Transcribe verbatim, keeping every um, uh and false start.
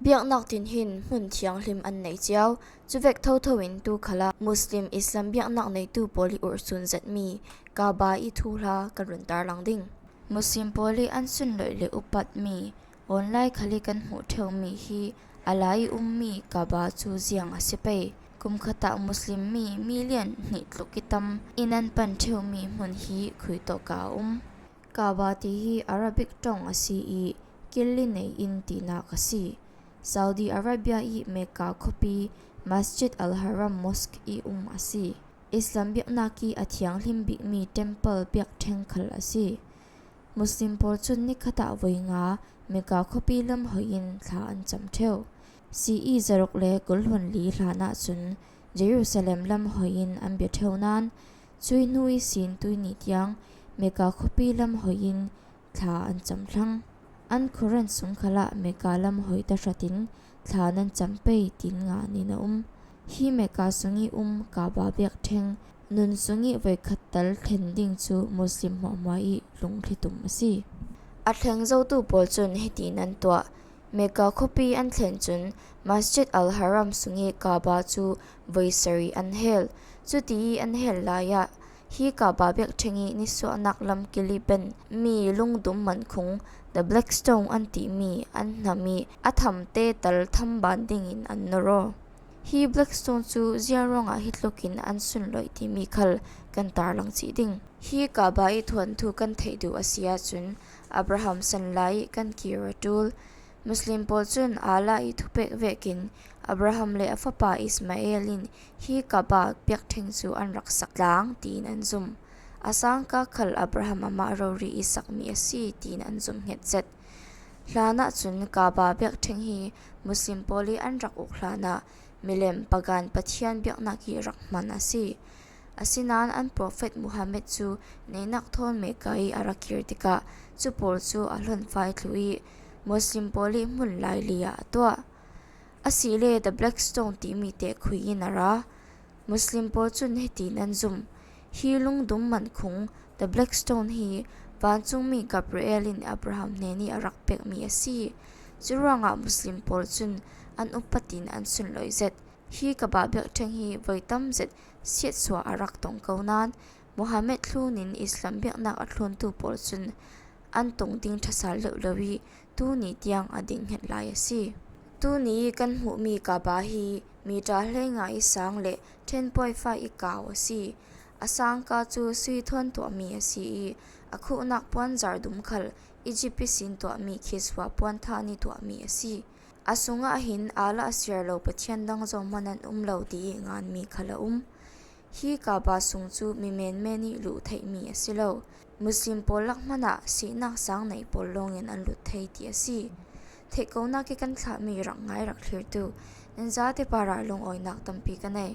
Biaknak tin hin hmun thianghlim an nei cio. Cuvek thotho in tu khalah Muslim Islam biaknak neitu pawl i urhsun zetmi Kaaba i thuhla kan run tarlang ding. Muslim pawl i an sunloih le upatmi online khal i kan hmuh theuhmi hi a lai i ummi Kaaba cu ziang a si pei. Kum khatah Muslim mi milian hnih tluk i tam in an pan theuhmi hmun hi khui tawh ka a um. Kaaba ti hi Arabic ṭong a si i killi nei in tinak a si. Saudi Arabia i Mecca khuapi Masjid Al-Haram Mosque i um a si. Islam biaknak i a thianghlim bikmi temple biakṭheng khal a si. Muslim pawl cun nikhatah voi nga Mecca khuapi lam hoi in thla an cam ṭheu. C E zaruk le kul hluan li hlan ahcun Jerusalem lam hoi in an bia ṭheu nain, cui hnu i sin tuini tiang Mecca khuapi lam hoi in thla an cam thlang. An Quran sung khalah Mecca lam hoi tahratin thla nan cam pei, tin ngan in a um. Hi Mecca sung i um Kaaba biakṭheng nun sung i voikhat tal thlen ding cu Muslim hmuahhmuah i lunglhi tum a si. A thleng zotu pawl cun hiti nan tuah. Mecca khuapi an thlen cun Masjid Al-Haram sung i Kaaba cu voi sarih an hel. Cuti i an hel lai ah hi Kaaba biakṭheng i nisuahnak lam kili pen mi lungdum mankhung, The Black Stone an timi, an hnam i a thamte tal thamban dingin an nor aw. Hi Black Stone cu ziang ruangah hi tlukin an sunloih timi khal kan tarlang cih ding. Hi Kaaba i thuanthu kan theih duh a si ahcun Abraham san lai i kan kir a ṭul. Muslim pawl cun Allah i thupek vekin Abraham le a fapa Ismail in hi Kaaba biakṭheng cu an rak sak tlang tiin an zum. A sangka khal Abraham amah rori i sakmi a si tiin an zum hnget zet. Hlan ahcun Kaaba biakṭheng hi Muslim pawl i an rak uk hlan ah milem pagan pathian biaknak i rak hman a si. Asinain an profet Muhammad cu neinak thawn Mecca i a rak kir tikah cu pawl cu a hlonfai thlu i Muslim pawl i hmun laili ah a tuah. Asile The Black Stone timi te khui in a ra. Muslim pawl cun hiti nan zum. Hi lungdum mankhung, The Black Stone hi vancungmi Gabriel in Abraham hnen i a rak pekmi a si. Curuangah Muslim pawl cun an upat in an sunloih zet. Hi Kaaba biakṭheng hi voi tam zet siatsuah a rak tong ko nain Muhammad thlun in Islam biaknak a thluntu pawl cun an tung ding ṭhasal leuh lo i tuni tiang a ding hnget lai a si. Tuni i kan hmuhmi Kaaba hi mita hleinga i sang le ten point five i kau a si. A sangka cu sui thawn tuahmi a si i a khuhnak puanzar dum khal Egypt i sin tuahmi khisua puanthan i tuahmi a si. A sungah hin Allah a siar lo pathian dang zong hman an um lo ti i nganmi khal a um. Hi Kaaba sung cu mi menmen i luh theihmi a si lo. Muslim pawl lak hmanh ah sihnak sang nei pawl lawngin an lut thei ti a si. Theihkonak i kan thlahmi rak ngai rak thlirtu nan zate parah lungawinak tampi ka nei.